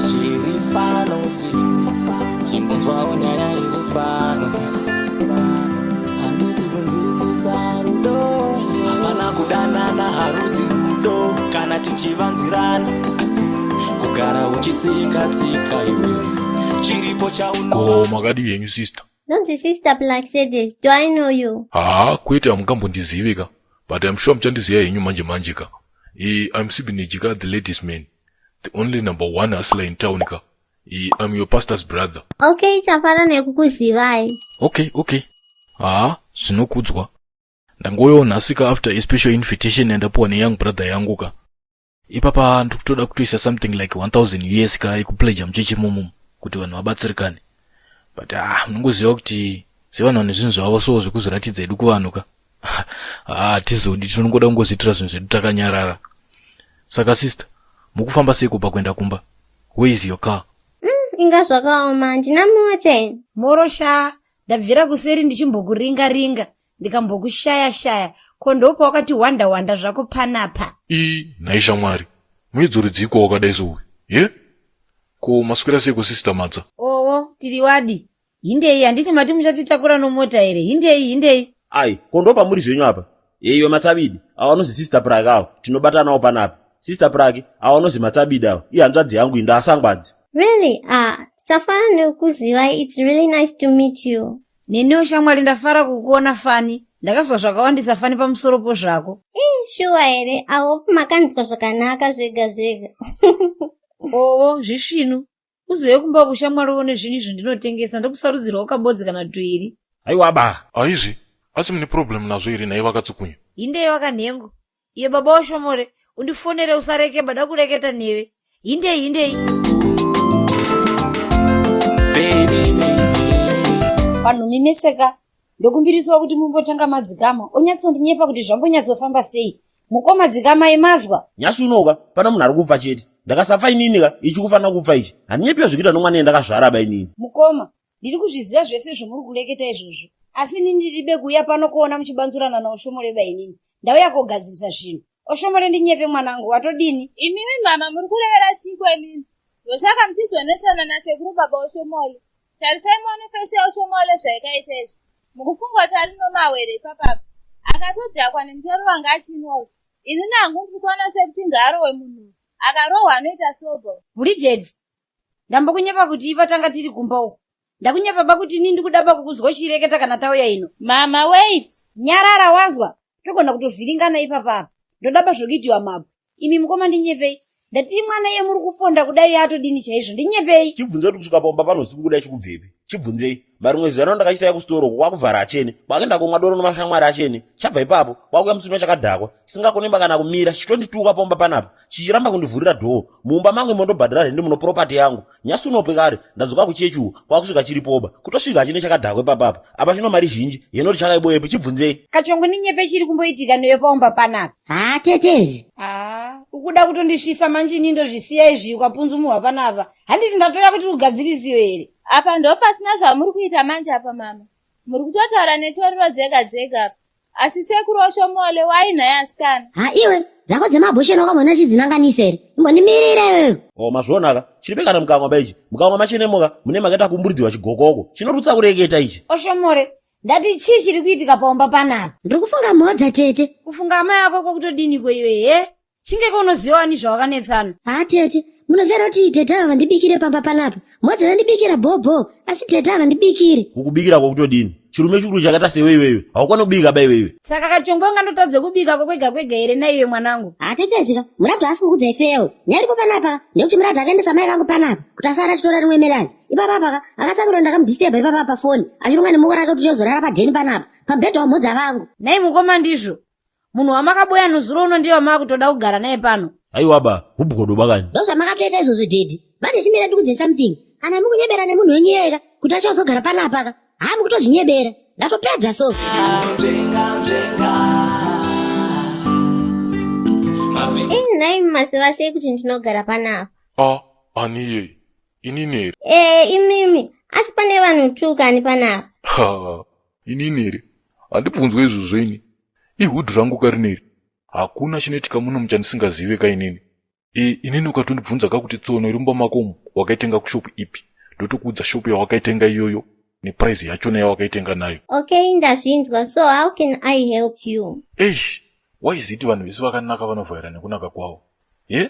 Chiri pano si chimbonzwawo nyaya iri pano. Handisi kunzwisisa rudo. Hapana kudanana, harusi rudo kana tichivanzirana. Kugara uchitsika tsika iwe chiripo chauno. Ko makadii henyu sister? Ndonzi Sister Black Mercedes. Do I know you? Haa, kwete, hamungambondizive ka, but I'm sure muchandiziva henyu manje manje ka. I'm Sibiniji ka, the ladies man, the only number one hustler in town ka. I'm your pastor's brother. Okay, chafara nekukuzivai. Okay. Haa, zvinokudzwa. Ndangouyawo nhasi ka after a special invitation yandapuwa neyoung brother yangu ka. Ipapa ndiri kutoda kutoisa something like 1000 US ka yekupledja muchechi imomo kuti vanhu vabatsirikane. But ah, munongoziva kuti sevanhu vane zvinhu zvavo so zvekuzviratidza hedu kuvanhu ka. Ah, hatizodi, tinongoda kungozviitira zvinhu zvedu takanyarara. Saka sister, mukufamba seiko pakuenda kumba? Where is your car? Inga zvakaoma, handina mota ini. Morosha, ndabvira kuseri ndichimbokuringa ringa, ndikambokushaya shaya. Ko ndopa wakati wanda wanda zvako panapa. Ii, nhai shamwari, muidzo rudziko wakadai souyu ye? Ko maswera seiko sister Matsa? Owo, tiri wadi. Hindei, handiti mati muchatitakura nomota here? Hindei, hindei. Ai, ko ndo pamuri zvenyu apa? Iwe Matsabidi, ava vanozi Sister Prake avo, tinobatanawo panapa. Sister Prake, ava vanozi Matsabidi avo, ihanzvadzi yangu iyi, ndaasangwadzi. Really? Ah, chafara nekukuzivai. It's really nice to meet you. Neniwo shamwari ndafara kukuona fani. Ndakazwa zvakawandisa fani pamusoro po zvako. Shuwa here? I hope makanzwa zvakanaka zvega zvega. Owo, zvisvinu. Uzouye kumba kushamwari uone zvinhu izvo ndinotengesa, ndokusarudzirwawo kabodzi kana tuiri. Aiwa ba. Aizvi, asi mune problem nazvo here nhai vakatsukunya? Hindei wakanhengo. Iye baba washomore, undifonere usareke bada kureketa newe. Hindei, hindei. Baby, baby. Vanhu mimeseka, ndokumbiriswa kuti mumbotanga madzikama, onyatsondinyepa kuti zvambonyatsofamba sei. Mukoma dzikamai mazwa. Nyasi unoka pana munhu ari kufa chete. Ndakasafa inini ka, ichi kufanira kufa ichi. Handinyepiwa zvekuita nomwana yandakazvara ba inini. Mukoma, ndiri kuzviziva zvese zvomuri kureketa izvozvo. Asi inini ndiribe kuuya pano kuona muchibanzurana naOshomole ba inini. Ndauya kogadzirisa zvinhu. Oshomole ndinyepe mwanangu, watodini? Imimi mama muri kurevera chii kwemimi? Ndosaka muchizonetsana nasekuru baba Oshomole. Tarisai muone fesi yaOshomole zvaikaita izvi. Mukufunga kuti ari nomawere ipapapa. Akatodhakwa nemutoro wanga achinwa uyu. Inini hangu ndiri kuona sekuti ngaarohwe munhu uyu. Akarohwa anoita sober. Bridget, ndambokunyepa kuti ipa tanga tiri kumba uku. Ndakunyepa ba kuti ini ndikuda ba kukuzwa uchireketa kana tauya ino. Mama wait. Nyarara wazwa, togona kutovhiringana ipapa apa. Ndoda ba zvokuitiwa mabwe. Imi mukoma ndinyepei. Ndati mwana iye muri kuponda kudai atodini chaizvo, ndinyepei. Chibvunze kuti kusvika pamba pano usiku kudai chikubvepi? Chibvunzei. Marimwe zuva ano ndakachisaya kusitoro uko kwakuvhara achene. Kwakenda komwa doro nomashamwari achene. Chabva ipapo kwakuya musi uno chakadhakwa. Chisingakoni imba kana kumira chichitondituka pomba panapa. Chichiramba kundivhurira dhoo. Mumba mangu imo ndobhadhara rendi muno property yangu. Nyasi uno pekare ndadzoka kuchechi uko kwakusvika chiripoba. Kutosvika hachine chakadhakwa ipapapa. Apa chino mari zhinji yenoti chakaiboyepi chibvunzei. Kachongwe ndinyepe chiri kumboitika newe paumba panapa. Haa tetezi. Ah, ukuda kutondisvisa manje ini ndozvisiya izvi ukapunzumuhwa panapa. Handiti ndatoya kuti ugadzirisiwe here? Apa ndopasina zvamuri kuita manje apa mama. Muri kutotaura netoriro dzega dzega apa. Asi sekuru Oshomole wai nhai asikana? Ha iwe, dzako dzemabhusheni wakamboona chidzinanganisa here? Imbondimirira iwewe. Oh, mazvionaka. Chiribe kana mukanwa ba ichi. Mukanwa machene moka mune makaita kumburidzirwa chigokoko. Chinorutsa kureketa ichi. Oshomole, ndati chii chiri kuitika paumba panapa? Ndiri kufunga mhodza tete. Kufunga amai ako kwakutodiniko iwe he? Chingeke unoziva wani zvawakanetsana. Haa tete, munoziva here kuti tete ava vandibikire pamba panapa? Mhodza vandibikira bho bho, asi tete havandibikiri. Kukubikira kwakutodini? Chirume chikuru chakaita sewe iwewe. Haukwane kubika ba iwewe. Saka kachongwe ungandotadze kubika kwakwega kwega here naiwe mwanangu? Haa tetezika, Muratu haasi kukudzai fewo. Nyaya iripo panapa ndeyekuti Muratu akaendesa mai vangu panapa kuti asara achitora rimwe melazi. Ipapa apa akasakura ndakamudisturba ipapa pafoni achironga nemuko rake kuti tichozorara padheni panapa pamubhedha wamhodza vangu. Nhai mukoma ndizvo. Munhu wamakaboya nuzuro uno ndiye wamakutoda kugara naye pano. Aiwa ba, hubgodo bakani. Ndozvamakatoita izvozvo daddy. Manje chimira ndikudze something. Kana mukunyebera nemunhu wenyu yega kuti achazogara panapa ka. Haa mukutozvinyebera. Ndatopedza so. Nzvenga, nzvenga. Mazwi Ini nhai maziva sei kuti ndinogara panapa? A, ani iyeye? Inini here? Eh, imimi. Asi pane vanhu tu kani panapa. Ha, inini here? Handibvunzwe izvozvo ini. Ihood rangu karineri. Hakuna chinoitika muno muchandisingazive ka inini. E, inini ukatondibvunza ka kuti tsono iri mumba mako umu wakaitenga kushopu ipi, ndotokuudza shopu yawakaitenga iyoyo neprice yachona yawakaitenga nayo. Okay, ndazvinzwa. So how can I help you? Eish, waiziti vanhu vese vakanaka vanovhaira nekunaka kwavo. Ye?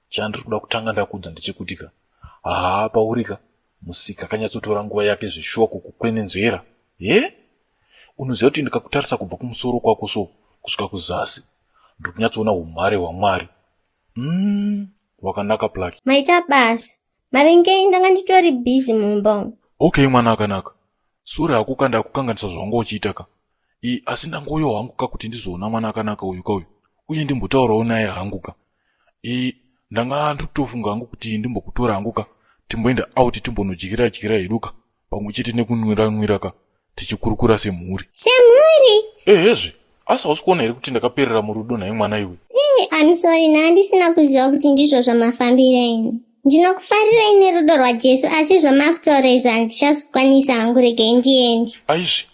Chandiri kuda kutanga ndakuudza ndechekuti ka, haa paurika, musika akanyatsotora nguva yake zveshuwa kukukwenenzvera. Ye? Unoziva kuti ndikakutarisa kubva kumusoro kwako so kusvika kuzasi, ndiri kunyatsoona umhare hwaMwari. Wakanaka Plaki. Maita basa. Mavengei ndanga nditori busy mumba umu. Okay mwana akanaka. Sorry hako ka ndakukanganisa zvawanga uchiita ka. I asi ndangouyawo hangu ka kuti ndizoona mwana akanaka uyu ka uyu. Uye ndimbotaurawo naye hangu ka. I ndanga ndiri kutofunga hangu kuti ndimbokutora hangu ka timboenda out timbonodyira dyira hedu ka pamwe chete nekunwira nwira ka tichikurukura semhuri. Semhuri? Ehezve, asi hausi kuona here kuti ndakaperera murudo nhai mwana iwe? I'm sorry, ndisina kuziva kuti ndizvo zvamafambira ini. Ndinokufarirai nerudo rwaJesu asi zvamakutaura izvi handichazokwanisa hangu, regai ndiende. Aizvi,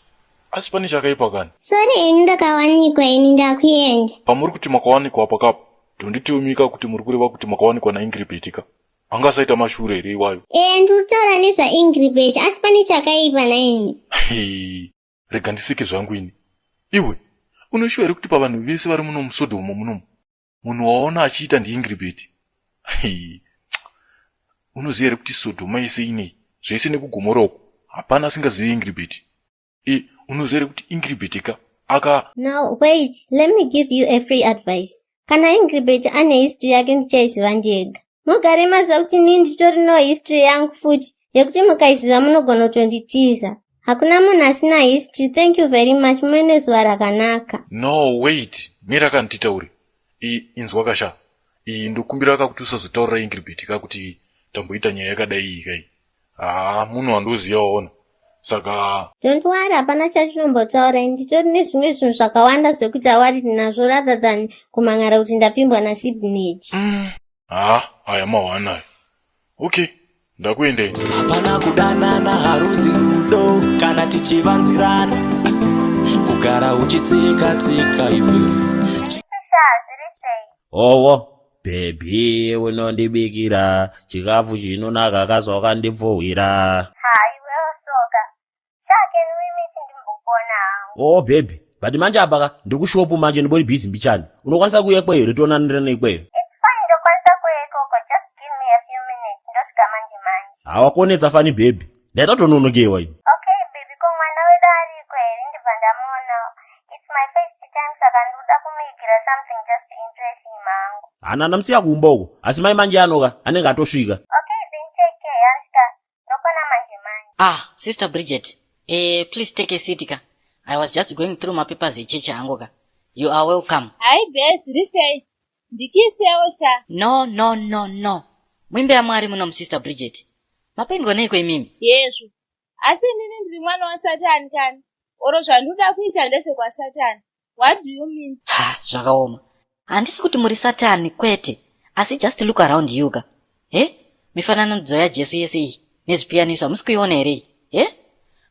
asi pane chakaipa kani? Sorry henyu ndakawanikwa ini ndakuenda. Pamuri kuti makawanikwa apa kapa, donditiumika kuti muri kureva kuti makawanikwa naIngribeti ka? Angasaita mashure here iwayo? Ee, ndiri kutaura nezvaIngribeti asi pane chakaipa naini. Hei, rega ndiseke zvangu ini. Iwe, unoshuwa here kuti pavanhu vese vari muno muSodhomu munomu, munhu waona achiita ndiIngribeti? Hei, unoziva here kuti Sodhoma yese inei, zvese nekuGomora uku, hapana asingazivi Ingribeti. E, unoziva here kuti Ingribeti ka aka Now wait, let me give you a free advice. Kana Ingribeti ane history yake ndichaiziva ndega. Mugare maziva kuti inini nditori no history yangu futi yekuti mukaiziva munogona kutonditiza. Hakuna munhu asina history. Thank you very much. Muve nezuva rakanaka. No, wait, mira ka nditaure. I, inzwa kasha. I, ndokumbira ka kuti usazotaurira Ingribeti ka kuti tamboita nyaya yakadai iyi kai. Haa, munhu wandoziva waona. Saka Don't worry, hapana chatinombotaura. Nditori nezvimwe zvinhu zvakawanda zvekuti aworried nazvo rather than kumangara kuti ndapfimbwa naSibnage. Haa, aya mahwana ayo. Okay, ndakuendei. Hapana kudanana haruzi rudo kana tichivanzirana kugara uchitsika tsika iwe. Owo, baby unondibikira chikafu chinonaka kazi wakandipfuhwira. Ha, iwewo soka. Sha, can we meet ndimbokuona hangu? Oh baby, but manje apa ka ndiri kushopu manje ndibori busy mbichani. Unokwanisa kuuya ikweyo here tionanirana ikweyo? It's fine, ndokwanisa kuuya ikoko. Just give me a few minutes, ndosvika manje manje. Hawakonetsa fani baby. Ndaita kutononokewa ini. Okay baby, ko mwana wedu ariko here ndibva ndamuonawo? It's my first time saka ndinoda kumuigira something just to impress him hangu. Hana ndamusiya kumba uko. Asi mai manje anoka anenge atosvika. Okay then take care, Ansika. Ndokwana manje manje. Ah, Sister Bridget, please take a seat ka. I was just going through my papers echechi hangu ka. You are welcome. Hai be, zviri sei? Ndikisewo sha. No, no, no, no. Muimbe yaMwari muno Sister Bridget. Mapindwa neiko imimi? Yezvo. Asi inini ndiri mwana waSatani kani? Oro zvandinoda kuita ndezvekwaSatani. What do you mean? Ha, zvakaoma. Handisi kuti muri Satani kwete. Asi just look around you ka. He? Mifananidzo yaJesu yese iyi nezvipiyaniso hamusi kuiona here iyi? He?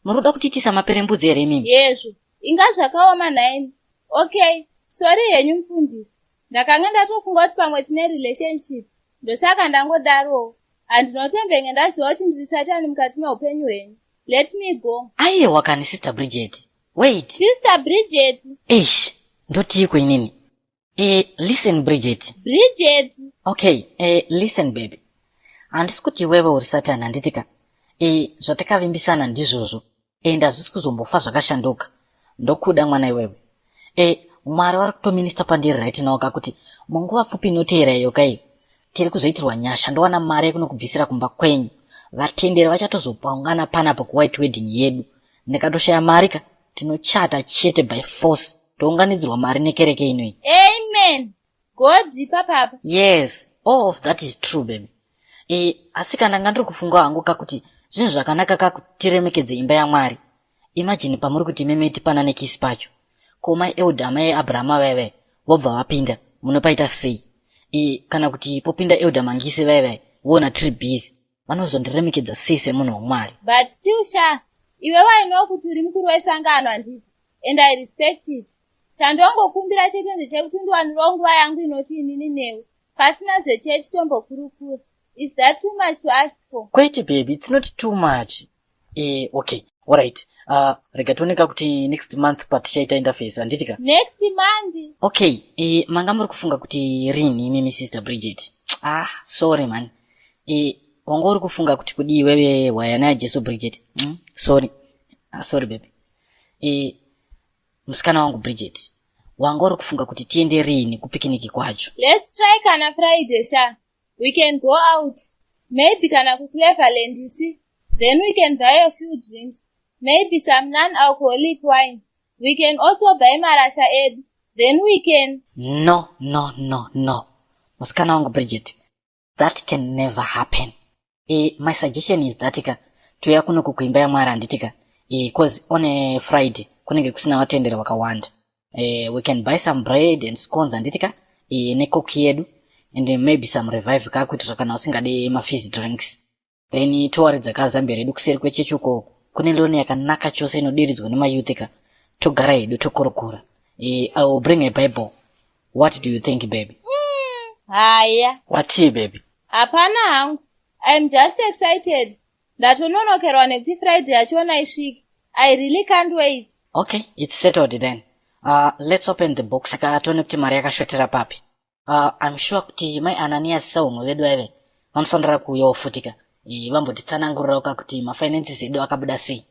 Muri kuda kutiitisa maperembudzi here imimi? Yezvo. Inga zvakaoma nhaimi. Okay, sorry henyu mufundisi. Ndakanga ndatofunga kuti pamwe tine relationship. Ndosaka ndangodarowo. Handinotembenge ndaziva kuti ndiri Satani mukati meupenyu hwenyu. Let me go. Aiwa kani Sister Bridget. Wait. Sister Bridget. Eish, ndotiiko inini? Listen Bridget. Bridget. Okay, listen baby. Handisi kuti iwewe uri Satani handiti ka? Zvatakavimbisana ndizvozvo. Ende hazvisi kuzombofa zvakashanduka. Ndokuda mwana iwewe. Mwari vari kutominista pandiri right now ka kuti munguva pfupi inoteera iyo ka iyo. Tiri kuzoitirwa nyasha ndowana mari yekunokubvisira kumba kwenyu. Vatenderi vachatozopaungana panapa kuwhite wedding yedu. Ndikatoshaya mari ka tinochata chete by force. Tounganidzirwa mari nekereke inoyi. Amen. God ipapapa. Yes, all of that is true baby. Asi kana ndanga ndiri kufunga hangu ka kuti zvinhu zvakanaka ka kuti tiremekedze imba yaMwari. Imagine pamuri kuti imimi tipanane kisi pacho. Ko mai Elder amai Abraham vaive vobva vapinda munopaita sei? Kana kuti popinda Elder Mangisi vaive voona tiri busy. Vanozondiremekedza sei semunhu waMwari? But still sha, iwe wainwa kuti uri mukuru wesangano handiti? And I respect it. Chandongokumbira chete ndechekuti undiwanirawo nguva yangu inoti inini newe. Pasina zvechechi tombokurukura. Is that too much to ask for? Kwete baby, it's not too much. Okay, alright. Rega tioneka kuti next month patichaita interface, handiti ka? Next month? Okay, manga muri kufunga kuti rini imimi Sister Bridget? Ah, sorry man. Wanga uri kufunga kuti kudii wewe wayana yaJesu Bridget? Sorry. Ah, sorry baby. Musikana wangu Bridget, wanga uri kufunga kuti tiende rini kupikiniki kwacho? Let's try kana Friday sha. We can go out. Maybe kana kuCleverland, you see. Then we can buy a few drinks. Maybe some non-alcoholic wine. We can also buy marasha edu. Then we can... No, no, no, no. Musikana wangu Bridget, that can never happen. My suggestion is that ka toya kuno kuimba yaMwari, handitika? 'Cause on a Friday kunenge kusina vatenderi vakawanda. We can buy some bread and scones, handitika? Necoke yedu and maybe some Revive ka, kuitira kana usingade mafizz drinks. Then towaridza kazambi redu kuseri kwechechi uko, kune lawn yakanaka chose inodiridzwa nemayouth ka. Togara hedu tokurukura. I will bring a Bible. What do you think, baby? Haya. Watii, baby? Hapana hangu. I'm just excited. Ndatononokerwa nekuti Friday yachona isvike. I really can't wait. Okay, it's settled then. Let's open the box ka, tione kuti mari yakashotera papi. I'm sure kuti mai Ananias saumwe vedu vaive vanofanira kuuyawo futi ka, vambotitsanangurirawo ka kuti mafinances edu akabuda sei.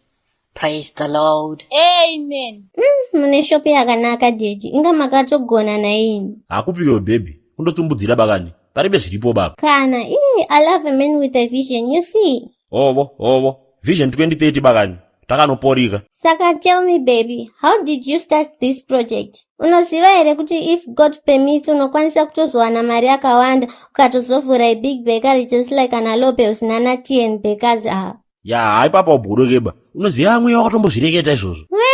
Praise the Lord. Amen. Mune shop yakanaka daddy, inga makatogona naimi. Hakupiwe baby, kundotsumbudzira bakani, paribe zviripo baba. Kana ii, I love a man with a vision, you see. Ovo ovo, Vision 2030 bakani, takanoporika. Saka tell me baby, how did you start this project? Unoziva here kuti if God permits unokwanisa kutozowana mari yakawanda ukatozovhura a big bakery just like ana Lopez nana TN Bakers ava? Ya, haipapa ubhurukeba, unoziva mweya wakatombozvireketa izvozvo. Mweya?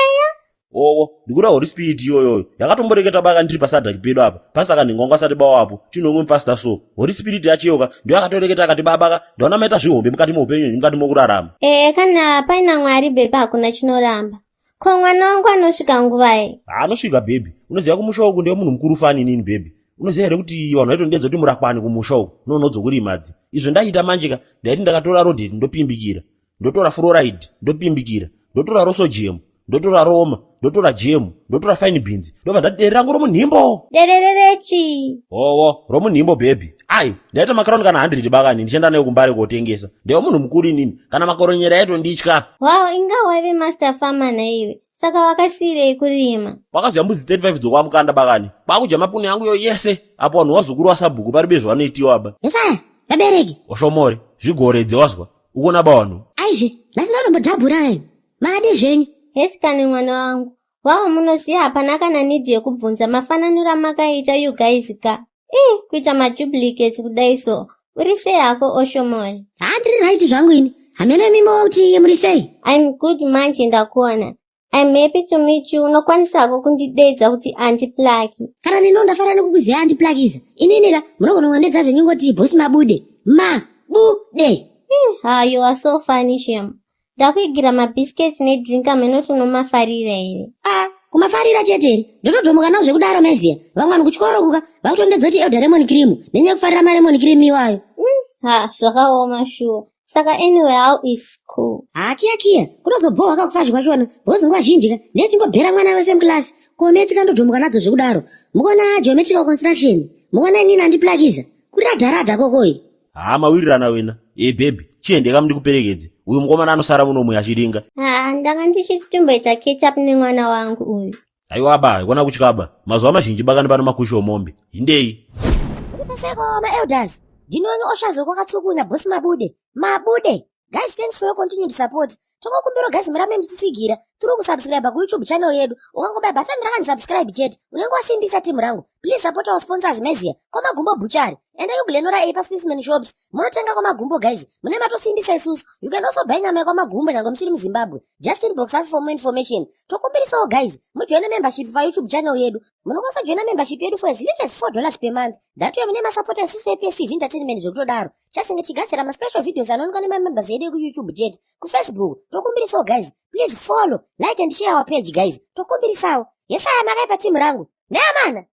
Ovo, ndikuda Holy Spirit iyoyoyo yakatomboreketa baka ndiri pasadhaki pedu apa, pasaka nhingongo asati bawapo tinomwe mupasita. So Holy Spirit yachiyoka ndiyo akatoreketa akati, "Babaka, ndaona maita zvihombe mukati meupenyu hwenyu, mukati mokurarama." Ee, kana paina Mwari baby, hakuna chinoramba. Ko mwana wangu anosvika nguvai? Anosvika baby. Unoziva kumusha uku ndiye munhu mukuru fani inini baby. Unoziva here kuti vanhu vaitondedza kuti murakwani kumusha uku nonodzo kurimadzi? Izvo ndaita manje ka, ndaiti ndakatora Rodate ndopimbikira, ndotora Flouride ndopimbikira, ndotora Roso-Jam, ndotora Roma, ndotora jemu, ndotora fine beans, ndobva ndati dere rangu romunhimbo. Derererechi? Howo, romunhimbo baby. Ai, ndaita makaroni kana 100 bakani, ndichienda nayo kuMbare kotengesa. Ndeiwa munhu mukuru inini, kana makoronyera aitonditya. Wow, inga waive master farmer naiwe. Saka wakasiyirei kurima? Kwakaziva mbudzi 35 dzokwamukanda bakani, kwakudya mapuni angu yo yese apo. Vanhu vazukuru vasabhuku pari bezvavanoitiwa ba. Yesaya, vabereki. Oshomore, zvigoredze wazwa ukona ba vanhu. Aizve, nhasi ndanombodhabhura maade zvenyu. Hesi kane mwana wangu. Wow, munoziva hapana kana need yekubvunza mafananiro amakaita you guys ka. Ii, kuita maduplicates kudai so. Uri sei hako, Oshomori? Haa, ndiri right zvangu ini. Hameno imimo kuti muri sei? I'm good manje ndakuona. I'm happy to meet you. Unokwanisako kundideedza kuti Auntie Plaki. Kana nino ndafara nekukuziva, Auntie Plakiza. Inini ka munogona kundedza zvenyu ngoti Boss Mabude. Mabude. Ha, you are so funny shem. Ndakuigira mabiscuits nedrink, amenoti unomafarira here? Ah, kumafarira chete here? Ndotodhomoka nawo zvekudaro meziya. Vamwe vanhu kuchikoro kuka vakutondedza kuti Elder Lemon Cream, nenyaya yekufarira malemon cream iwayo. Ha, zvakaoma sure. Saka anyway, how is school? Ha, kiya kiya, kunozobhohwa kakufazhi kwachona. Bhozi nguva zhinji ka ndechingobhera mwana wese muclass. Ko maths kandodhomoka nadzo zvekudaro. Mukuona geometrical construction. Mukuona inini andiplakiza. Kuradharadha kokoi. Haa, mawirirana wena. E baby, chiendeka ndikuperekedze, uyu mukomana anosara munomu achiringa. Ha, ndanga ndichiti timboita catch up nemwana wangu uyu. Aiwa ba, ikona kutyaba mazuva mazhinji bakani pano makusho omombe hindei. Kutaseko maelders. Ndinoni oshazo kwakatsukunya Boss Mabude. Mabude. Guys, thanks for your continued support. Tokokumbira guys murambe muchitsigira. Tiri kusubscribe kuYouTube channel yedu. Ukangobaya button rakanzi subscribe chete, unenge wasimbisa timu rangu. Please support our sponsors Mezia. Kwamagumbo Butchery. Enda kuGlenora A paSpaceman Shops. Munotenga kwamagumbo guys. Mune matosimbisa isusu. You can also buy nyama yekwamagumbo nyange musiri muZimbabwe. Just inbox us for more information. Tokumbirisawo guys, mujoine membership paYouTube channel yedu. Munokwanisa kujoina membership yedu for as little as $4 per month. Ndatuye mune masapota isusu ePSTV Entertainment zvekutodaro. Chasinge tichigadzira maspecial videos anoonekwa nemamembers edu ekuYouTube chete. KuFacebook, tokumbirisawo guys. Please follow, like and share our page guys. Tokumbirisawo. Yesaya makaipa timu rangu. Neamana.